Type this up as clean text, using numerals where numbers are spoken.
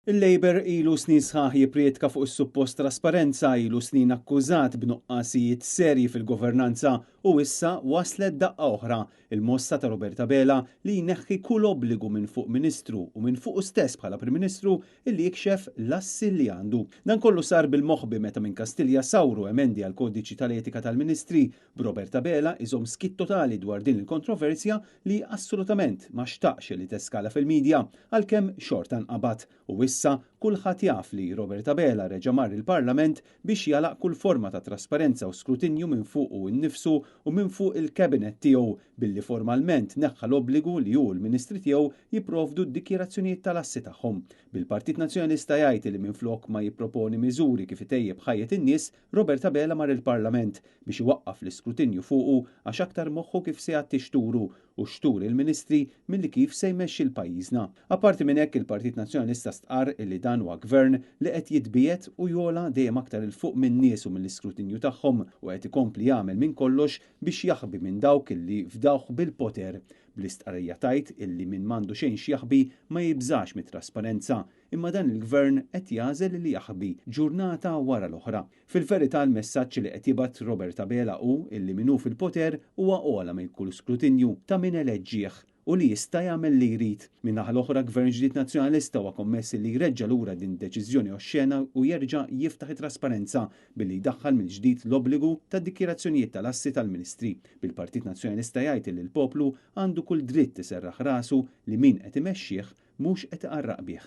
Il-Labour ilu snin sħaħ jipprietka fuq is-suppost trasparenza, ilu snin akkużat b'nuqqasijiet serji fil-governanza u issa waslet daqqa oħra, il-mossa ta' Robert Abela li jneħħi kull obbligu minn fuq Ministru u minn fuqu stess bħala Prim Ministru illi jikxef l-assi li għandu. Dan kollu sar bil-moħbi meta minn Kastilja sawru emendi għall-Kodiċi tal-Etika tal-Ministri, b'Robert Abela iżomm skiet totali dwar din il-kontroversja li assolutament ma xtaqx li teskala fil-media, għalkemm xorta nqabad. U issa kulħadd jaf li Robert Abela reġa' mar il-Parlament biex jagħlaq kull forma ta' trasparenza u skrutinju minn fuqu nnifsu u minn fuq il-Cabinet tiegħu billi formalment neħħa l-obbligu li hu u l-Ministri tiegħu jipprovdu d-dikjarazzjonijiet tal-assi tagħhom. Bil-Partit Nazzjonalista jgħid li minflok ma jipproponi miżuri kif itejjeb ħajjet in-nies, Robert Abela mar il-Parlament biex iwaqqaf l-iskrutinju fuqu għax aktar moħħu kif se jgħatti xturu u xtur il-Ministri milli kif se jmexxi 'l pajjiżna. Apparti minn hekk il-Partit Nazzjonalista stqarr illi dan huwa Gvern li qed jitbiegħed u jogħla dejjem aktar 'il fuq min-nies u mill-iskrutinju tagħhom u qed ikompli jagħmel minn kollox biex jaħbi minn dawk illi fdawh bil-poter. Bl-istqarrija tgħid illi min m'għandu xejn x'jaħbi ma jibżax mit-trasparenza imma dan il-Gvern qed jagħżel li jaħbi ġurnata wara l-oħra. Fil-verità l-messaġġ li qed jibgħat Robert Abela hu illi min hu fil-poter huwa ogħla minn kull skrutinju ta' min eleġġieh u li jista' jagħmel li jrid. Min-naħa l-oħra Gvern ġdid Nazzjonalista huwa kommess li jreġġa' lura din id-deċiżjoni oxxena u jerġa' jiftaħ it-trasparenza billi jdaħħal mill-ġdid l-obbligu tad-dikjarazzjonijiet tal-assi tal-Ministri, bil-Partit Nazzjonalista jgħid illi l-poplu għandu kull dritt iserraħ rasu li min qed imexxih mhux qed iqarraq bih.